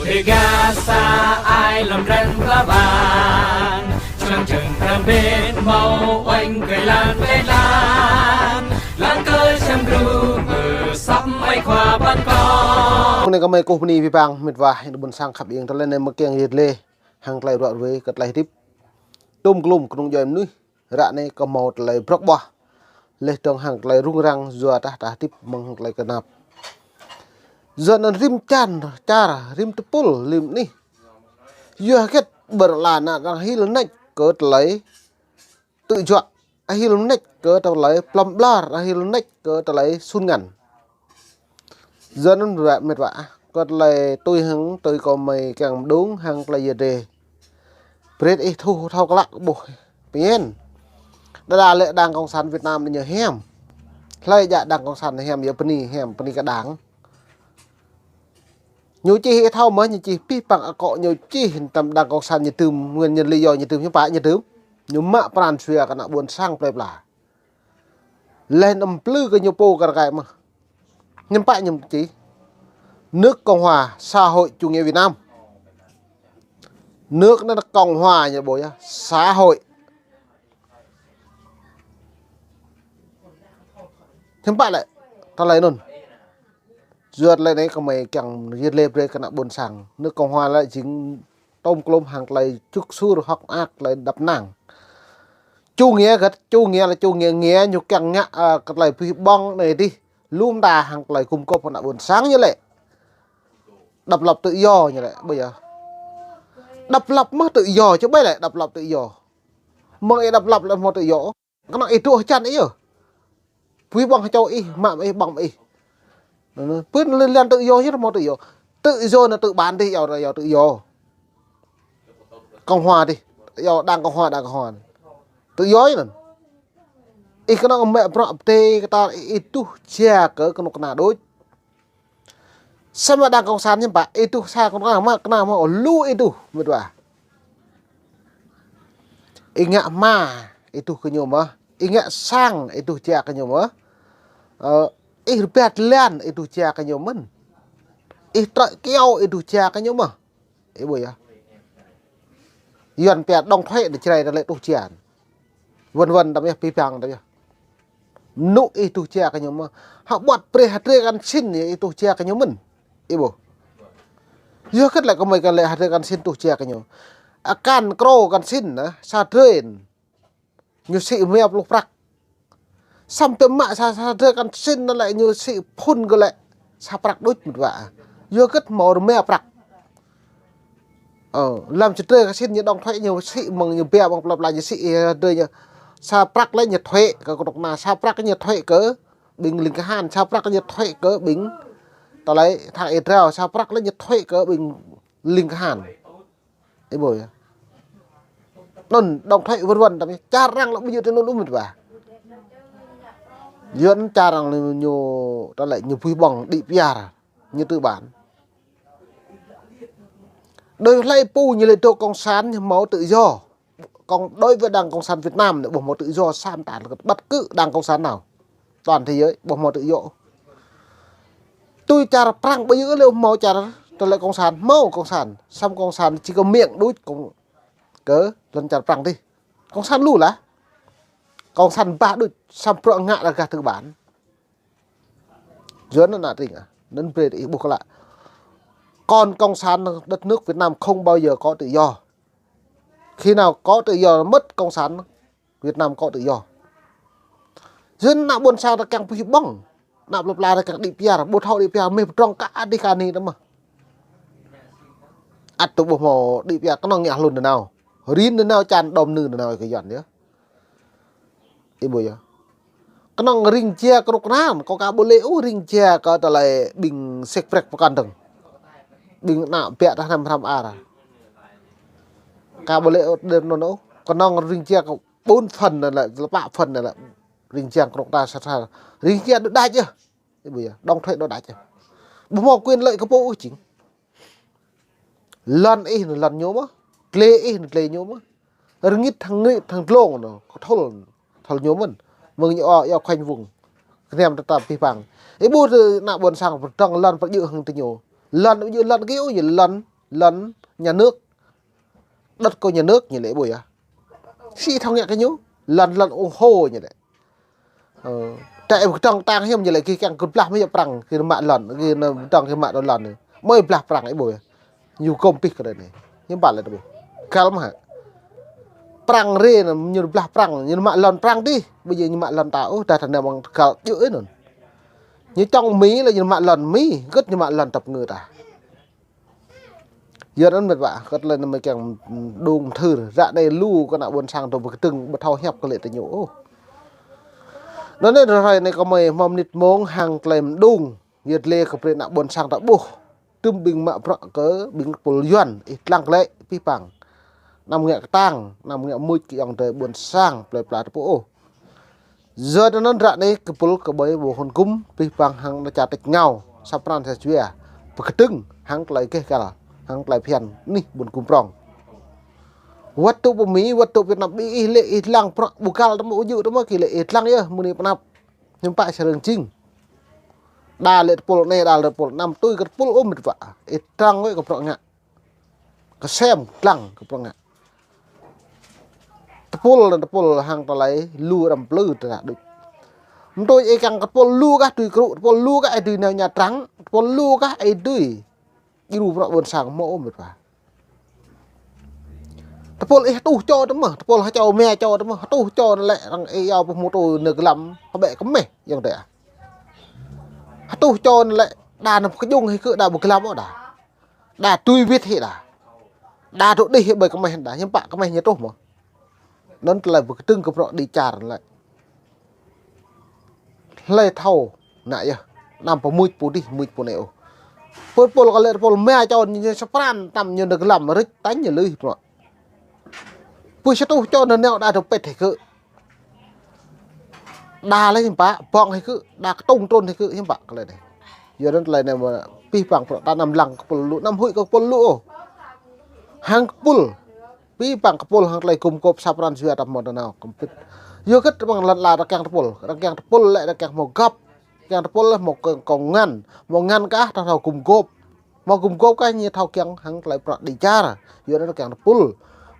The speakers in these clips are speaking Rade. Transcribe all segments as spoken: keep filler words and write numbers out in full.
Êga sa ai lăm răng pla ban. Čang čang răng bên mâo oanh kơ lan lĕ lan. Lan kơ čang gru mơ săm ai khua ban kâo. Mơ̆ng anei kơ mei kơ bni bi bang mĭt wa, ƀuôn sang khăp iêng tơlei anei mơ̆ng kiăng yit leh. Hăng tơlei ruă ruê kơ tơlei hdĭp. Tŭm klŭm knŭng djuai mnuih. Ră anei kơ mâo tơlei brŏk ƀuah. Leh dơ̆ng hăng tơlei rŭng răng yua dah dah hdĭp mơ̆ng hăng tơlei knap. Yua anăn rĭm čan, čar, rĭm tơpul, rĭm anih. Yua hgĕt ƀơ̆r ala anăn arăng hil nač kơ tơlei tŭ juă, hil nač kơ tơlei plăm ƀlar, hil nač kơ tơlei sun ngăn. Yua anăn mĭt wa, kơ tơlei tui hăng tui kơ mei kiăng mđung hăng tơlei yua dê. Brei ih thâo thâo klă ƀuh. Pien. Đa đa lĕ Đảng Cộng sản Việt Nam ñu hiam. Hlei djă Đảng Cộng sản hiam, yua bni hiam, bni kơ đảng. Ñu čih ih thâo mơh, ñu čih pih păng akŏ ñu čih tăm Đảng Cộng sản ñu tưm, nguyên nhân lý do ñu tưm, hiư̆m pă ñu tưm. Ñu mă pran jua kơ ană ƀuôn sang plei pla. Leh anăn mplư kơ ñu pô kar kaĭ mơh. Hiư̆m pă ñu čih. Nước Cộng hòa xã hội chủ nghĩa Việt Nam. Nước anăn Cộng hòa ñu ƀuh yơh, xã hội. Hiư̆m pă lĕ, tơlei anăn. Yua tơlei anei kơ mei kiăng yit leh brei kơ ană ƀuôn sang. Nước Cộng hòa lĕ jing tŭm klŭm hăng tơlei čŭk sur hŏk mơak tơlei đăp năng. Chủ nghĩa găt, chủ nghĩa lĕ chủ nghĩa, nghĩa ñu kiăng ngă, ơ, kơ tơlei bi bŏng anei dih. Lŭm đa hăng tơlei gŭm gôp ană ƀuôn sang ñu lĕ. Độc lập tự do ñu lĕ, ƀuh yơh. Độc lập mơh tự do, čih ƀai lĕ độc lập tự do. Mơ̆ng ih độc lập lĕ mâo tự do. Kơ anăn ih truh čan ih yơh. Bi bŏng čô ih, mă ih, ƀơ̆ng ih. Pưn lĕ lan tự do yơh mâo tự do. Tự do anăn tự bán dih, yua, yua tự do. Cộng hòa dih. Yua Đảng Cộng hòa, Đảng Cộng hòa. Tự do anăn. Ih kơ anăn mă bruă ptê kơ ta ih tuh jia kơ knŭk kna đuč. Samơ̆ Đảng Cộng sản ñu pă, ih tuh sa knŭk kna mă kna mâo lu ih tuh, mĭt wa. Ih ngă hma, ih tuh kơ ñu mơh. Ih ngă sang, ih tuh jia kơ ñu mơh. Ơ, ih rơbat lan, ih tuh jia kơ ñu mơ̆n. Ih trăi kyâo, ih tuh jia kơ ñu mơh. Ih ƀuh yơh. Yuăn pia đóng thuế đa črai đa lĕ tuh jia. Vân vân đăm yơh, bi bang đăm yơh. Mnŭ ih tuh jia kơ ñu mơh. Hŏ ƀuăt brei hdrê kăn sin ih tuh jia kơ ñu mơ̆n. Ih ƀuh. Yua hgĕt lĕ kơ mei kăn lĕ hdrê kăn sin tuh jia kơ ñu. Akan krô kăn sin na, sa drên. Ñu sĭ mia pluh prăk. Samơ̆ mă sa, sa drên kăn sin anăn lĕ ñu sĭ phŭn kơ lĕ sa prăk đuč mĭt wa. Yua hgĕt mâo rơma prăk. Ơ, lăm sa drên kăn sin ñu đóng thuế ñu sĭ mơ̆ng ñu bia mơ̆ng plei pla ñu sĭ, ơ, drên ñu. Sa prăk lĕ ñu thuế kơ knŭk kna, sa prăk ñu thuế kơ ƀing ling kahan, sa prăk ñu thuế kơ ƀing tơlei thang êa drao, sa prăk lĕ ñu thuế kơ ƀing ling kahan. Ih ƀuh yơh. Anăn đóng thuế vân vân đăm yơh. Čar arăng lĕ ƀu djŏ tui anăn ôh mĭt wa. Yua anăn čar arăng ñu, ñu, tơlei ñu bi bŏng đĭ piar. Ñu tư bản. Đối hlei pô ñu lĕ dôk cộng sản ñu mâo tự do. Cộng, đối với Đảng Cộng sản Việt Nam anei ƀuh mâo tự do sơm ta, bất cứ Đảng Cộng sản nào. Toàn thế giới ƀuh mâo tự do. Tui čar Prăng ƀu djŏ lĕ mâo čar tơlei cộng sản, mâo cộng sản. Samơ̆ cộng sản chỉ có miệng đuč cộng, kơ lăn čar Prăng dih. Cộng sản lu lah. Cộng sản ba đuč, samơ̆ bruă ngă lĕ gah tư bản. Yua anăn ană tring ah, anăn brei ih ƀuh klă. Còn cộng sản đất nước Việt Nam không bao giờ có tự do. Khi nào có tự do, mất cộng sản, Việt Nam có tự do. Yua anăn ană ƀuôn sang ta kiăng bi bŏng. Ană plei pla ta kiăng đĭ piar, ƀu thâo đĭ piar, mơ̆ng pơdrŏng kơ adih kơ anih ta mơh. Ăt tŭ ƀuh mâo đĭ piar, knŏng ngă hlŭn nanao. Rin nanao čan đom nư nanao kơ Yuăn yơh. Ih ƀuh yơh. Knŏng rĭng jia kơ knŭk kna, kâo ka ƀu lĕ ôh rĭng jia kơ tơlei ƀing sek prek pơkăn dơ̆ng. Ƀing ană biă ta hnăm hrăm ar. Ka ƀu lĕ ôh đơ̆ng anăn ôh. Knŏng rĭng jia kơ ƀuôn phần anăn lĕ, lĕ pă phần anăn lĕ. Rĭng jia kơ knŭk kna sat sat. Rĭng jia đuč đač yơh. Ih ƀuh yơh, đóng thuế đuč đač yơh. Ƀu mâo quyền lợi kơ pô ôh jing. Lăn ih anăn lăn ñu mơh. Dlê ih anăn dlê ñu mơh. Rngit thăng rngit thăng dlông anăn, kơ thŭl, thŭl ñu mơ̆n. Mơ̆ng ñu ơ, yua khoanh vùng. Kniam ta ta bi bang. Ih ƀuh tơ ană ƀuôn sang pơdrŏng lăn pơjư̆ hŏng tơ ñu. Lăn pơjư̆ lăn kơ ôh ñu lăn. lăn nhà nước, đất của nhà nước ñu lĕ ƀuh yơh. Si thâo ngă kơ ñu, lăn lăn ủng hộ ñu lĕ. Ơ, trại ƀu kdơ̆ng tang hiăm ñu lĕ gih kiăng kơ blah mơ̆ yơh prăng, gih mă lăn, gih nao kdơ̆ng gih mă đô lăn. Mơi blah prăng ih ƀuh yơh. Ñu gom pih kơ anei. Hiăm pă lĕ ƀuh. Kal mơh. Prăng rê ñu blah prăng, ñu mă lăn prăng dih. Ƀuh yơh ñu mă lăn ta, ôh, ta ta nao mơ̆ng kal jŭ ih anăn. Ñu čŏng Mi lĕ ñu mă lăn Mi, gĭt ñu mă lăn tăp ngư ta. Yua anăn mĭt wa, kơ tlei anăn mơi kiăng đung mthưr, ră anei lu kơ ană ƀuôn sang dôk bi kdơ̆ng, ƀu thâo hiăp kơ lĕ tơ ñu ôh. Anăn anei hrơi anei kơ mơi hmâo mnĭt mông hăng tlei mđung, yua tlei kơ brei ană ƀuôn sang ta ƀuh. Tŭm ƀing mă bruă kơ ƀing tơpul Yuăn, ih dlăng lĕ, pih păng. Anăm ngă ktang, anăm ngă mưč kơ ayŏng adei ƀuôn sang, plei pla ta ƀuh ôh. Yua anăn ră anei kpul kƀai ƀuh hŏn gŭm, pih păng hăng ană čar tač êngao, sa pran sa jua, bi kdơ̆ng hăng tlei geh găl, hăng tlei phiăn anih ƀuôn gŭm prŏng. Wăt tŭ pơ Mi, wăt tŭ Việt Nam, bi ih lĕ ih dlăng prŏng ƀu găl tơ mơ̆ ujŭ tơ mơ̆ kơ lĕ ih dlăng yơh, mơ̆ng anei pnăp. Hiăm pă srăng jing. Đa lĕ tơpul anei, đa lĕ tơpul anăn, tui kơ tơpul ôh mĭt wa. Ih dlăng wĕ kơ prŏng ngă. Ksem dlăng kơ prŏng ngă. Tơpul anăn tơpul hăng tlei lu răm plư tơdah đuč. Mtui ih kiăng kơ tơpul lu kah tui krŭ, tơpul lu kah ih tui nao ña trăng, tơpul lu kah ih tui. Djru prŏng ƀuôn sang mơ̆ ôh mĭt wa. Tơpul ih tuh čô tơ mơ̆, tơpul ha čô mia čô tơ mơ̆, tuh čô anăn lĕ arăng ih yua pơ mô tô nơ glăm, hbĕ kmeh, ayŏng adei. Tuh čô anăn lĕ, đa nao kjung hĭ kơ đa ƀu glăm ôh đa. Đa tui wĭt hĭ đa. Đa tŭ dih hĭ ƀơi kmeh đa, hiăm pă kmeh ñu tuh mơh. Anăn tlei bi kdơ̆ng kơ prŏng đi čar lĕ. Hlei thâo, anăn yơh. Anăm pơmưč pô dih, mưč pô anei ôh. Pul pul kơ lĕ pul mia čô ñu sa pran, tăm ñu nao glăm rĭč tañ ñu lui prŏng. Pui sa tuh čô anăn nao đa tŭ pĭt hĭ kơ. Đa lĕ hiăm pă, bŏng hĭ kơ, đa ktŭng trŭn hĭ kơ, hiăm pă kơ lĕ anei. Yua anăn tlei anei mơ̆ pih păng prŏng ta anăm dlăng kpul lu, anăm huĭ kơ kpul lu ôh. Hăng kpul, pih păng kpul hăng tlei gŭm gôp sa pran jua ta mâo ta nao kơ pĭt. Yua kơ tơ ƀăng lăn ala ta kiăng tơpul, ta kiăng tơpul lĕ ta kiăng mâo găp, kiăng tơpul lĕ mâo kơ, kơ ngăn, mâo ngăn kah ta thâo gŭm gôp. Mâo gŭm gôp kah ñu thâo kiăng hăng tlei prŏng đi čar. Yua anăn kiăng tơpul.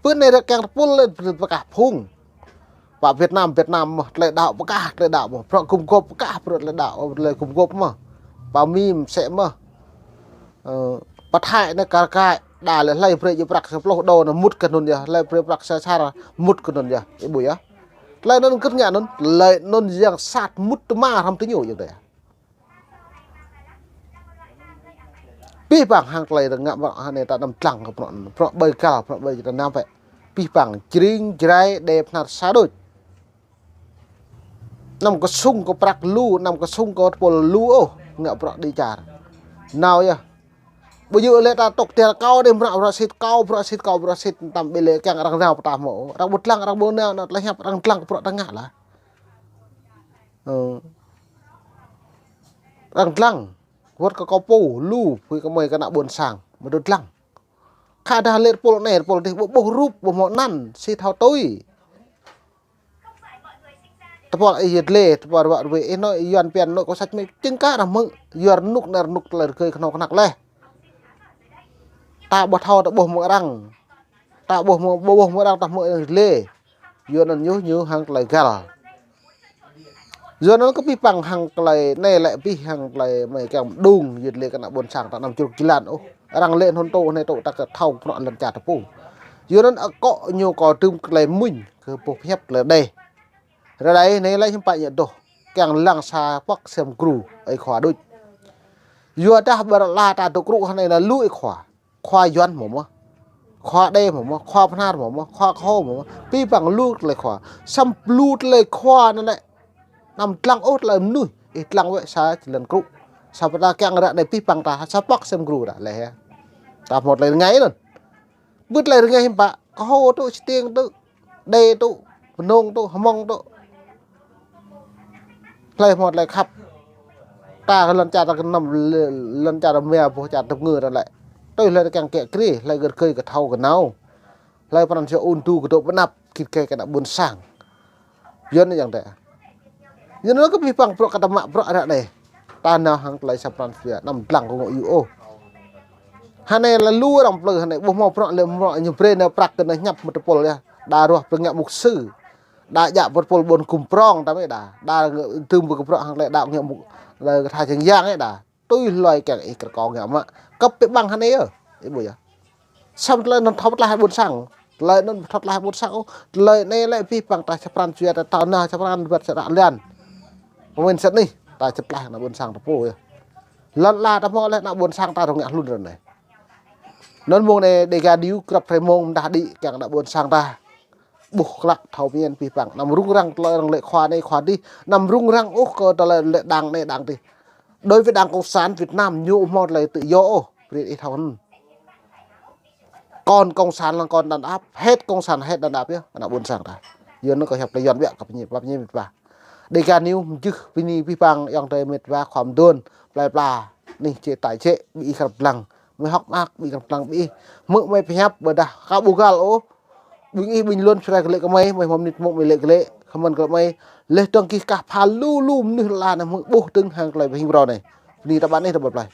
Pơ anei kiăng tơpul lĕ pơkah phung. Pă Việt Nam, Việt Nam mơh tlei đăo pơkah, tlei đăo mơh. Prŏng gŭm gôp pơkah, prŏng tlei đăo, tlei gŭm gôp mơh. Pă Mi msĕ mơh. Ơ, pă Thái anei kar kaĭ, đa lĕ hlei brei jih prăk sa pluh đô anăn mŭt kơ anăn yơh, hlei brei prăk sa čar mŭt kơ anăn yơh. Ih ƀuh yơh. Tlei anăn kơ ngă anăn, tlei anăn yang sat mŭt tơma hrăm tơ ñu yơh dê. Pih păng hăng tlei rơngă mă hŏng anei ta anăm dlăng kơ prŏng, prŏng ƀai găl, prŏng ƀai ta nao pĕ. Pih păng jring jrai đe pnăr sa đuč. Anăm kơ sŭng kơ prăk lu, anăm kơ sŭng kơ tơpul lu ôh, ngă prŏng đi čar. Nao yơh. Ƀu djŏ lĕ ta tŏk tiar kâo dê mră prăk sĭt, kâo prăk sĭt, kâo prăk sĭt, tăm bi lĕ kiăng arăng nao pơtah mơ̆. Arăng ƀu dlăng, arăng ƀu nao, nao tlei hiăp arăng dlăng kơ prŏng ta ngă lah. Ơ. Arăng dlăng. Wăt kơ kâo pô, lu, pui kơ mơi kơ ană ƀuôn sang. Mă dôk dlăng. Khă dah lĕ tơpul anei, tơpul dih, ƀuh, ƀuh rup, ƀuh mâo anăn, si thâo tui. Tơpul ih yơh dlê, tơpul ruă ruê, ih anôk Yuăn pian anôk kơ săč mĕ čĭng kah arăng hmư̆, yua rơnŭk anei rơnŭk tlei rơgơi knhâo knhăk leh. Ta ƀuh thâo, ta ƀuh mơ̆ng arăng. Ta ƀuh mơ̆ng, ƀuh mơ̆ng arăng ta hmư̆ arăng dlê. Yua anăn ñu, ñu hăng tlei găl. Yua anăn kơ pih păng hăng tlei anei lĕ pih hăng tlei mơi kiăng mđung, yua tlei kơ ană ƀuôn sang ta anăm čruk jlan ôh. Arăng lĕ hnŭn tŭ, anei tŭ ta kơ thâo prŏng lăn čar ta pô. Yua anăn akŏ ñu kơ tŭm tlei mmuñ, kơ boh hiăp tlei đei. Ră anei lĕ hiăm pă ñu dôk. Kiăng lăng sa pŏk sem gru, ơi khua đuč. Yua dah ƀar ala ta dôk krŭ hŏng anei la lu ơi khua. Khua Yuăn mâo mơh. Khua Đê mâo mơh, khua Bhnar mâo mơh, khua K'ho mâo mơh. Pih păng lu tlei khua. Săm lu tlei khua anăn lĕ. Anăm dlăng ôh tlei mnuih. Ih dlăng wĕ sa jơlan krŭ. Sa pă ta kiăng ră anei pih păng ta, sa pŏk sem gru ră leh yơh. Ta mâo tlei rơngai anăn. Ƀuh tlei rơngai hiăm pă, K'ho tŭ, Stiêng tŭ, Đê tŭ, Mnông tŭ, Hmông tŭ. Tlei mâo tlei khăp. Ta lăn čar ta kơ năm, lăn čar mia boh čar tŭp ngư ta lĕ. Tui hlei ta kiăng kiă kriê, hlei gơ̆ rơgơi kơ thâo kơ nao. Hlei pran jua ung tŭ kơ dôk pơ anăp, gĭt gai kơ ană ƀuôn sang. Yua anăn yang dê. Yua anăn kơ pih păng prŏng kơ ta mă prŏng ră anei. Ta nao hăng tlei sa pran jua, anăm dlăng kơ ngŏ yŭ ôh. Hơnei lĕ lu arăng plư hơnei, ƀuh mâo bruă lĕ mâo ñu brei nao prăk kơ nao ñăp mơ̆ng tơpul yơh. Đa ruah brei ngă mục sư. Đa djă mơ̆ng tơpul ƀuôn kum prŏng ta mơ̆ đa. Đa ngă tưm ƀơ kơ bruă hăng lĕ đa ngă mục lĕ kơ tha jing yang ê đa. Tui hlue kiăng ih kơ kâo ngă mă. Kăp pĕ ƀăng hơnei yơh. Ih ƀuh yơh. Săm tơlơi anăn thâo pơtlaih ƀuôn sang. Tơlơi anăn thâo pơtlaih ƀuôn sang ôh. Tơlơi anei lĕ pih păng ta čăp pran jua ta thâo nao čăp pran ƀiăt čăp ră lăn. Pơmĭn sĭt nih, ta čăp pơtlaih ană ƀuôn sang ta pô yơh. Lăn ala ta mâo leh ană ƀuôn sang ta rŏng ngă hlŭn ră anei. Anăn mông anei Dega News krăp hrei mông mdah đĭ kiăng ană ƀuôn sang ta. Ƀuh klă thâo mĭn pih păng. Anăm rŭng răng tơlơi arăng lĕ khua anei khua dih. Anăm rŭng răng ôh kơ tơlơi lĕ đảng anei đảng dih. Đối với Đảng Cộng sản Việt Nam ñu mâo tơlơi tự do ôh. Brei ih thâo hăn. Còn cộng sản là còn đàn áp, hết cộng sản hết đàn áp yơh, ană ƀuôn sang ta. Yua anăn kâo hiăp klei yuăn ƀiă kơ pơñi, pla pơñi mĭt wa. Dega News mjưh bini pih păng ayŏng adei mĭt wa khua mduôn, plei pla, nih čê tai čê, bi ih krăp dlăng. Mơi hŏk mơak, bi ih krăp dlăng bi ih. Hmư̆ mơi pơhiăp, ƀiădah ka ƀu găl ôh. Ƀing ih ƀing luôn srai kơ lĕ kơ mơi, mơi hmâo mnĭt mông mơi lĕ kơ lĕ, kơ mơ̆n kơ mơi. Leh dơ̆ng kih kah pha lu lu mnuih lăn anei hmư̆ ƀuh dơ̆ng hăng klei bi hing brâo anei. Bini ta ƀuh anei ta ƀuh plei.